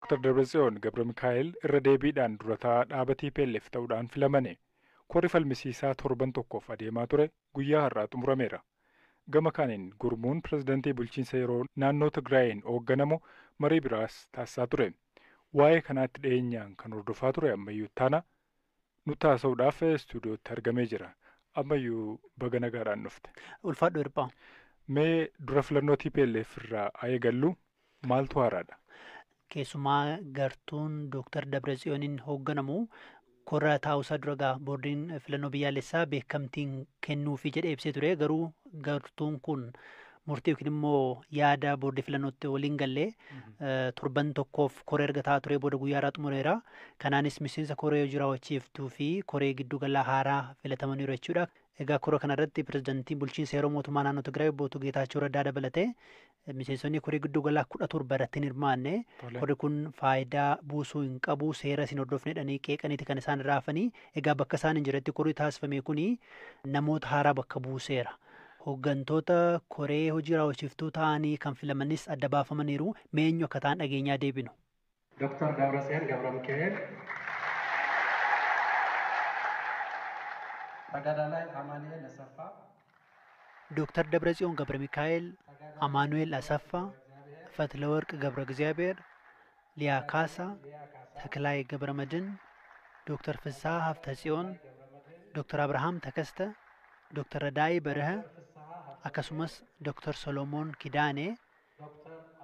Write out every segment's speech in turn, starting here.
Dr. Dabratsiyoon Gabra Mikaa'el irra deebiidhaan durataa dhaaba TPLF ta'uudhaan filamane. Korri falmisiisaa torban tokkoof adeemaa ture guyyaa har'aa xumurameera. Gama kaaniin gurmuun pirezidantii bulchiinsa yeroo naannoo Tigraayin hoogganamu marii biraas taasisaa ture. Waa'ee kanaatti dhiyeenyaan kan hordofaa ture Ammayyuu Ittaanaa nutti haasa'uudhaaf istuudiyootti argamee jira. Ammayyuu baga nagaadhaan dhufte. Ulfaadhu Hirphaa. Mee dura filannoo TPLF irraa haa eegallu, maaltu haaraadha? Keessumaa gartuun Dooktar Dabratsiyooniin hoogganamu korra taa'uusaa dura gaa boordiin filannoo biyyaalessaa beekamtiin kennuufii jedhee ibsee ture, garuu gartuun kun murtii yookiin immoo yaada boordii filannootti waliin gallee torban tokkoof koree erga taa'aa ture booda guyyaa har'aa xumureera. Kanaanis miseensa koree hojii raawwachiiftuu fi koree giddugalaa haaraa filatamaniiru jechuudha. Egaa kora kanarratti pirezidantiin bulchiinsa yeroo mootummaa naannoo Tigraay obbo Geetaachoo Raddaa dabalatee miseensonni koree giddugalaa 17 irratti hin hirmaanne. Korri kun faayidaa buusuu hin qabu, seera isin hordofne jedhanii qeeqaniiti kan isaan raafanii. Egaa bakka isaan hin jirretti korri taasifame kuni namoota haaraa bakka buuseera. Hooggantoota koree hojii raawwachiiftuu ta'anii kan filamanis adda baafamaniiru. Mee eenyu akka ta'an dhageenyaa deebinu. Dr. Dabratsiyoon Gabra Mikaa'el, ተጋዳላይ አማኑኤል አሰፋ፣ Dooktar Dabratsiyoon Gabra Mikaa'el, Amaanu'el Asaffaa, Fatlawarq Gabra እግዚአብሔር, Liyaa Kaasaa, Taklaay Gabra Madin, Dooktar Fissaa Haftatsiyoon, Dooktar Abrahaam Takaste, Dooktar Radaayii Baraha akkasumas Dooktar Solomoon Kidaanee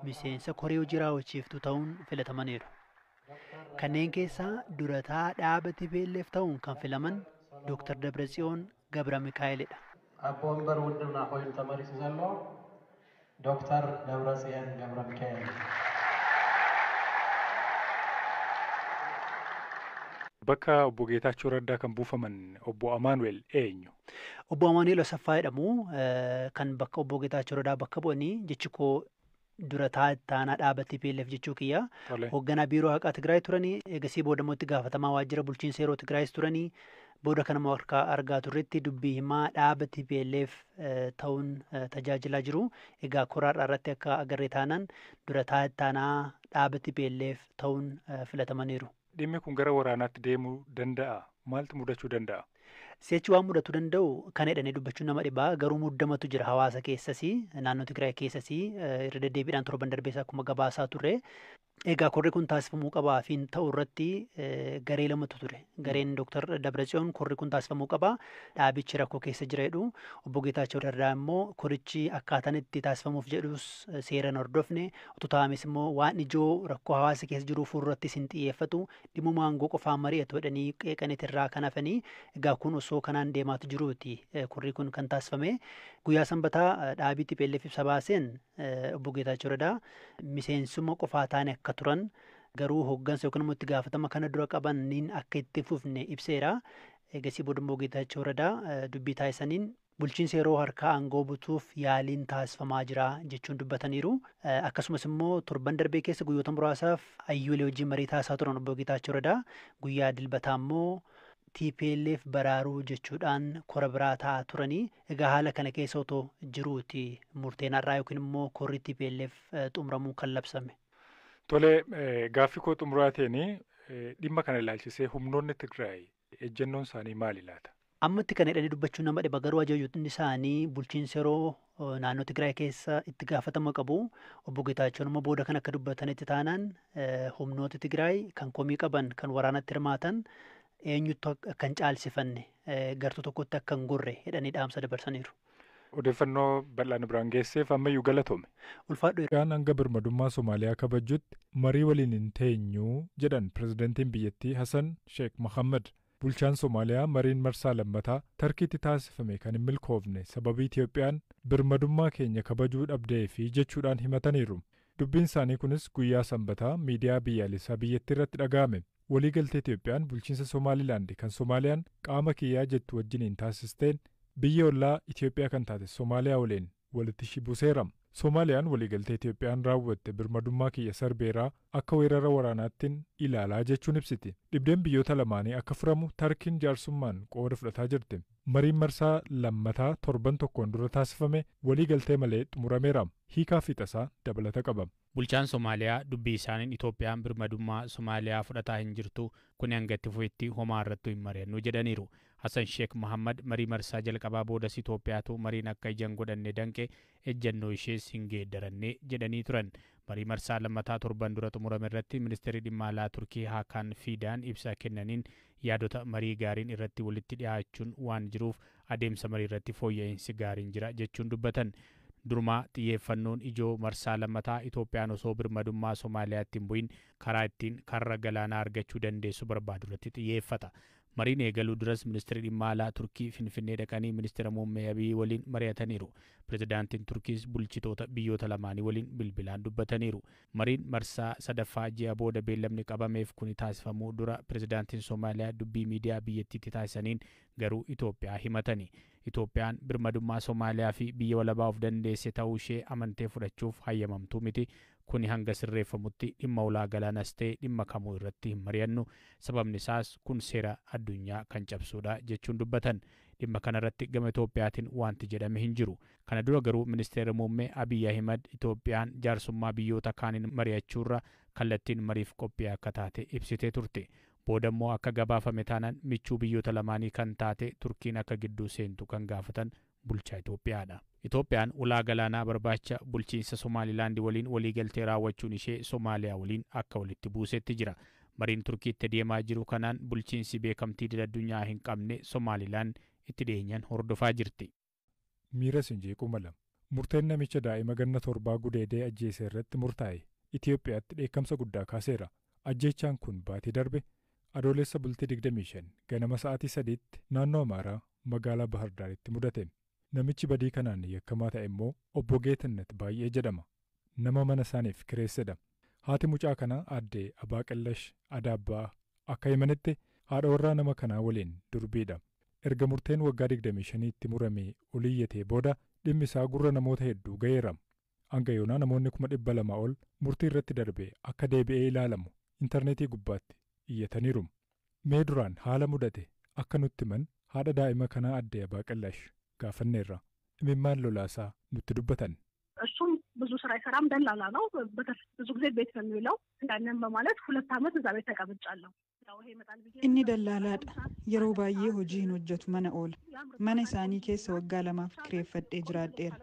miseensa koree hojii raawwachiiftuu ta'uun filatamaniiru. Kanneen keessaa durataa dhaaba TPLF ta'uun kan filaman Dooktar Dabratsiyoon Gabra Mikaa'elidha. ኣቦ ወንበር ውድብና ኮይኑ ተመሪፁ ዘሎ ዶክተር ደብረጽዮን ገብረ ሚካኤል። Bakka obbo Geetaachoo Raddaa kan buufaman obbo Amaanu'el eenyu? Obbo Amaanu'el Asaffaa jedhamu kan bakka obbo Geetaachoo Raddaa bakka bu'anii, jechi koo durataa ittaanaa dhaaba TPLF jechuu kiyya. Hoogganaa biiroo haqaa Tigraay turanii, eegasii booda immoo itti gaafatamaa waajjira bulchiinsa yeroo Tigraayis turanii, booda kanuma harkaa argaa turretti dubbii himaa dhaaba TPLF ta'uun tajaajilaa jiru. Egaa koraadhaa irratti akka agarree taanaan durataa ittaanaa dhaaba TPLF ta'uun filatamaniiru. Dhimmi kun gara waraanaatti deemuu danda'a? Maaltu mudachuu danda'a? Si'achi waan mudachuu danda'u kan jedhanii dubbachuun nama dhibaa, garuu muddamatu jira hawaasa keessas, naannoo Tigraay keessas irra deddeebiidhaan torban darbees akkuma gabaasaa turre. Egaa korri kun taasifamuu qabaa fi ta'uu irratti garee lamatu ture. Gareen Dooktar Dabratsiyoon korri kun taasifamuu qabaa, dhaabichi rakkoo keessa jira jedhu. Obbo Geetaachoo Raddaa immoo korichi akkaataan itti taasifamuuf jedhus seera hin hordofne, otoo taa'ames immoo waan ijoo rakkoo hawaasa keessa jiru fuuldurattis hin xiyyeeffatu, dhimma aangoo qofaan mari'atu jedhanii qeeqaniit irraa kan hafanii. Egaa kun osoo kanaan deemaatu jiruuti korri kun kan taasifame. Guyyaa sanbataa dhaabii TPLF ibsa baaseen obbo Geetaachoo Raddaa miseensuma qofaa taane akka turan, garuu hooggansa yookiin immoo itti gaafatama kana dura qaban niin akka itti fufne ibseera. Eegasii booda immoo Geetaachoo Raddaa dubbii taasisaniin bulchiinsa yeroo harkaa aangoo butuuf yaaliin taasifamaa jira jechuun dubbataniiru. Akkasumas immoo torban darbee keessa guyyoota muraasaaf hayyoolee wajjin marii taasisaa turan obbo Geetaachoo Raddaa, guyyaa dilbataa immoo TPLF baraaruu jechuudhaan kora biraa taa'aa turanii. Egaa haala kana keessa otoo jiruuti murteen har'aa yookiin immoo korri TPLF xumuramuu kan labsame. Tole, gaaffii koo xumuraateen dhimma kana ilaalchisee humnoonni Tigraay ejjennoon isaanii maali laata? Ammatti kan jedhanii dubbachuun nama dhiba, garuu ajajoonni isaanii bulchiinsa yeroo naannoo Tigraay keessa itti gaafatama qabu. Obbo Geetaachoon immoo booda kan akka dubbatanitti taanaan humnoota Tigraay kan komii qaban, kan waraanatti hirmaatan eenyutti akka hin caalsifanne, gartuu tokkotti akka hin gorre jedhanii dhaamsa dabarsaniiru. Odeeffannoo bal'aa nu biraan geesseef ammayyuu galatoome. Ulfaadhu. Itoophiyaan hanga birmadummaa Somaaliyaa kabajjutti marii waliin hin teenyu jedhan pirezidantiin biyyattii Hassan Sheekh Mohammed. Bulchaan Somaaliyaa mariin marsaa lammataa Tarkiitti taasifame kan hin milkoofne sababii Itoophiyaan birmadummaa keenya kabajuu dhabdee fi jechuudhaan himataniiru. Dubbiin isaanii kunis guyyaa sanbataa miidiyaa biyyaalessaa biyyattii irratti dhaga'ame. Waliigaltee Itoophiyaan bulchiinsa Somaalilaand kan Somaaliyaan qaama kiyyaa jettu wajjiniin taasisteen biyya ollaa Itoophiyaa kan taate Somaaliyaa waliin walitti ishii buuseera. Somaaliyaan waliigaltee Itoophiyaan raawwatte birmadummaa kiyya sarbeeraa, akka weerara waraanaattiin ilaalaa jechuun ibsiti. Dhibdeen biyyoota lamaanii akka furamu Tarkiin jaarsummaan qooda fudhataa jirti. Mariin marsaa lammataa torban tokkoon dura taasifame walii galtee malee xumurameera. Hiikaa fi tasaa dabalata qaba. Bulchaan Somaaliyaa dubbii isaaniin Itoophiyaan birmadummaa Somaaliyaa fudhataa hin jirtu, kun hanga itti fufetti homaa irrattuu hin mari'annu jedhaniiru. Hassan Sheekh Mohammad marii marsaa jalqabaa boodas Itoophiyaatu mariin akka ija hin godhanne danqe, ejjennoo ishees hin geeddaranne jedhanii turan. Marii marsaa lammataa torban dura xumurame irratti ministeerri dhimma alaa Turkii Haakaan Fiidaan ibsa kennaniin yaadota marii gaariin irratti walitti dhiyaachuun waan jiruuf adeemsa marii irratti fooyya'insi gaariin jira jechuun dubbatan. Durumaa xiyyeeffannoon ijoo marsaa lammataa Itoophiyaan osoo birmadummaa Somaaliyaatti hin bu'in karaa ittiin karra galaanaa argachuu dandeessu barbaadu irratti xiyyeeffata. Mariin eegaluu duras ministeerri dhimma alaa Turkii Finfinnee dhaqanii ministeera muummee Abiy waliin mari'ataniiru. Pirezidaantiin Turkiis bulchitoota biyyoota lamaanii waliin bilbilaan dubbataniiru. Mariin marsaa sadaffaa ji'a booda beellamni qabameef kuni taasifamuu dura pirezidaantiin Somaaliyaa dubbii miidiyaa biyyattiitti taasisaniin garuu Itoophiyaa himatani. Itoophiyaan birmadummaa Somaaliyaa fi biyya walabaa of dandeesse ta'uu ishee amantee fudhachuuf hayyamamtuu miti. Kuni hanga sirreeffamutti dhimma ulaa galaanas ta'e dhimma kamuu irratti hin mari'annu. Sababni isaas kun seera addunyaa kan cabsuudha jechuun dubbatan. Dhimma kanarratti gama Itoophiyaatiin wanti jedhame hin jiru. Kana dura garuu ministeerri muummee Abiy Ahimad Itoophiyaan jaarsummaa biyyoota kaaniin mari'achuurra kallattiin mariif qophii akka taate ibsitee turte. Booda immoo akka gabaafame taanaan michuu biyyoota lamaanii kan taate Turkiin akka gidduu seentu kan gaafatan bulchaa Itoophiyaadha. Itoophiyaan ulaa galaanaa barbaacha bulchiinsa Somaalilaand waliin waliigaltee raawwachuun ishee Somaaliyaa waliin akka walitti buusetti jira. Mariin Turkiitti deemaa jiru kanaan bulchiinsi beekamtii idil addunyaa hin qabne Somaalilaand itti dhiyeenyaan hordofaa jirti. Miira sin jeequu mala. Murteen namicha daa'ima ganna 7 gudeedee ajjeese irratti murtaa'e Itoophiyaatti dheekkamsa guddaa kaaseera. Ajjeechaan kun baatii darbe Adoolessa bultii 25 ganama sa'aatii 3tti naannoo Amaaraa magaalaa Bahar Daaritti mudate. Namichi badii kanaan yakkamaa ta'e immoo obbo Geetannat Baay'ee jedhama. Nama mana isaaniif kireessedha. Haati mucaa kanaa aadde Abaaqallash Adaabbaa akka himanitti haadha warraa nama kanaa waliin durbiidha. Erga murteen waggaa 25tti muramee oliyyatee booda dhimmi isaa gurra namoota hedduu ga'eera. Hanga yoonaa namoonni 200,000 ol murtii irratti darbe akka deebi'ee ilaalamu intarneetii gubbaatti iyyataniiru. Mee duraan haala mudate akka nutti himan haadha daa'ima kanaa aadde Abaaqallash gaafanneerra. Imimmaan lolaasaa nutti dubbatan. እሱም ብዙ ስራ አይሰራም፣ ደላላ ነው። ብዙ ጊዜ ቤት ነው የሚውለው። ያንን በማለት 2 ዓመት እዛ ቤት ተቀምጫለሁ። Inni dallaalaadha. Yeroo baay'ee hojii hin hojjetu, mana oola. Mana isaanii keessa waggaa 2 kireeffadhee jiraadheera.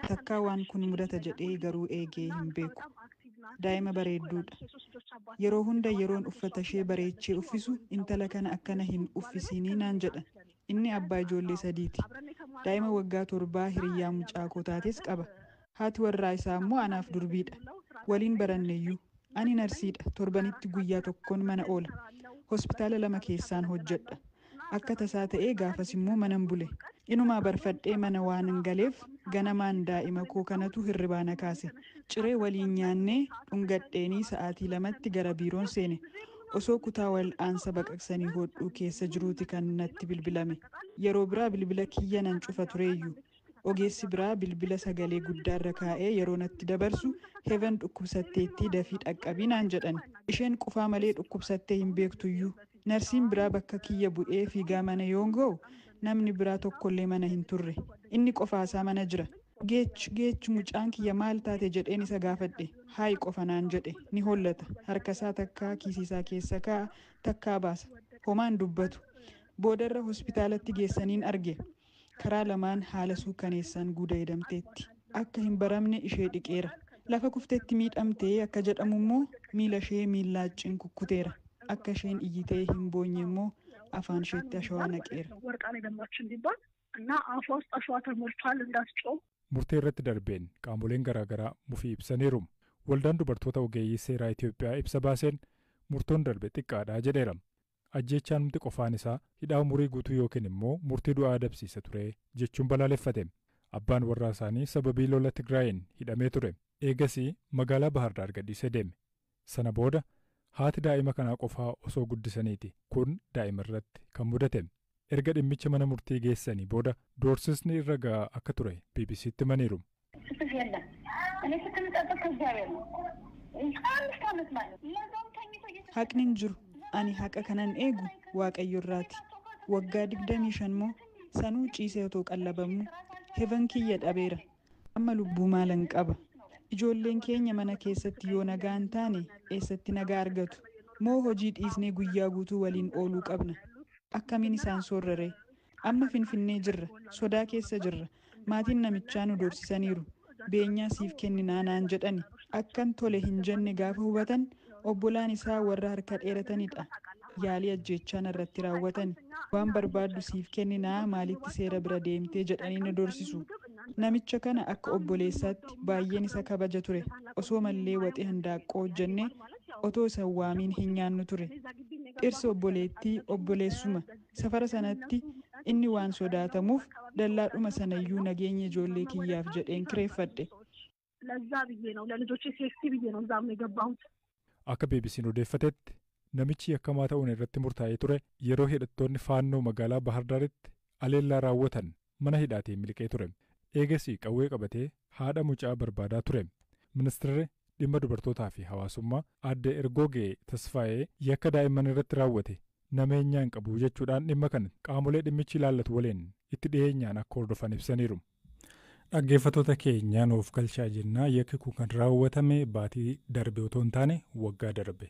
Takkaa waan kun mudata jedhee garuu eegee hin beeku. Daa'ima bareedduudha. Yeroo hunda yeroon uffata ishee bareechee uffisu intala kana akkana hin uffisinii naan jedha. Inni abbaa ijoollee 3ti. Daa'ima waggaa 7 hiriyyaa mucaa koo taates qaba. Haati warraa isaa immoo anaaf durbiidha. Waliin baranneeyyuu. Ani narsiidha. Torbanitti guyyaa tokkoon mana oola. Hospitaala 2 keessaan hojjedha. Akka tasaa ta'ee gaafas immoo manan bule. Inumaa barfadhee mana waan hin galeef ganamaan daa'ima koo kanatu hirribaa na kaase. Ciree waliin nyaannee dhungadheenii sa'aatii 2tti gara biiroon seene. Osoo kutaa wal'aansa baqaqsanii hodhuu keessa jiruuti kan natti bilbilame. Yeroo biraa bilbila kiyya nan cufa tureeyyuu. Ogeessi biraa bilbila sagalee guddaarra kaa'ee yeroo natti dabarsu Heaven dhukkubsatteettii dafii dhaqqabii naan jedhan. Isheen qufaa malee dhukkubsattee hin beektuyyuu. Narsiin biraa bakka kiyya bu'ee fiigaa mana yoon ga'u namni biraa tokkollee mana hin turre. Inni qofaasaa mana jira. Geech geech mucaan kiyya maal taate jedheen isa gaafadhe. Haayi qofa naan jedhe ni hollata. Harkasaa takkaa kiisisaa keessa kaa'a takkaa baasa. Homaan dubbatu. Boodarra hospitaalatti geessaniin arge. Karaa lamaan haala suukaneessaan gudeedamteetti. Akka hin baramne ishee dhiqeera. Lafa kuftetti miidhamtee akka jedhamu immoo miila ishee miillaacciin kukkuteera. Akka isheen iyyitee hin boonye immoo afaan isheetti ashawaa naqeera. ወርቃን የደማች እንዲባል እና አፏ ውስጥ አሸዋ ተሞልቷል እንዳትጮህ። Murtee irratti darbeen qaamoleen garaagaraa mufii ibsaniiru. Waldaan dubartoota ogeeyyii seeraa Itoophiyaa ibsa baaseen murtoon darbe xiqqaadha jedheera. Ajjeechaan mti qofaan isaa hidhaa umurii guutuu yookiin immoo murtii du'aa adabsiisa ture jechuun balaaleffate. Abbaan warraa isaanii sababii lola Tigraayin hidhamee ture. Eegasii magaalaa Bahar Daar gadhiisee deeme. Sana booda haati daa'ima kanaa qofaa osoo guddisaniiti. Kun daa'ima irratti kan mudate. Erga dhimmicha mana murtii geessanii booda doorsisni irra gahaa akka ture BBCtti himaniiru. ፍትህ የለም። እኔ ፍትህ የምጠብቅ ከእግዚአብሔር ነው። 5 ዓመት ማለት ለዛውም ተኝቶ Haqni hin jiru. Ani haqa kanan eegu Waaqayyo irraati. Waggaa 25 moo Sanuu ciisee otoo qallabamuu. Hevan kiyya dhabeera. Amma lubbuu maalan qaba? Ijoolleen keenya mana keessatti yoo nagaa hin taane eessatti nagaa argatu? Moo hojii dhiisnee guyyaa guutuu waliin ooluu qabna? Akkamiin isaan soorrare? Amma Finfinnee jirra. Sodaa keessa jirra. Maatiin namichaa nu doorsisaniiru. Beenyaa siif kenninaa naan jedhani. Akkan tole hin jenne gaafa hubatan obbolaan isaa warra harka dheeratanidha. Yaalii ajjeechaa narratti raawwatan. Waan barbaaddu siif kenninaa, maalitti seera bira deemtee jedhanii na doorsisu. Namicha kana akka obboleessaatti baay'een isa kabaja ture. Osoo mallee waxii handaaqqoo hojjenne otoo isa waamiin hin nyaannu ture. Dhirsi obboleettii obboleessuma. Safara sanatti inni waan sodaatamuuf dallaadhuma sanayyuu nageenya ijoollee kiyyaaf jedheen kireeffadhe. ለዛ ብዬ ነው፣ ለልጆቼ ሴፍቲ ብዬ ነው እዛም የገባሁት። Akka BBC'n odeeffatetti, namichi yakkamaa ta'uun irratti murtaa'ee ture yeroo hidhattoonni Faannoo magaalaa Bahardaaritti aleellaa raawwatan mana hidhaatiin miliqee ture. Eegasii qawwee qabatee haadha mucaa barbaadaa ture. Ministeerri dhimma dubartootaa fi hawaasummaa aadde Ergoogee Tasfaayee yakka daa'imman irratti raawwate nameenyaan qabu jechuudhaan dhimma kana qaamolee dhimmichi ilaallatu waliin itti dhiyeenyaan akka hordofan ibsaniiru. Dhaggeeffattoota keenya, nuuf galchaa jennaa, yakki kun kan raawwatame baatii darbe otoo hin taane waggaa darbe.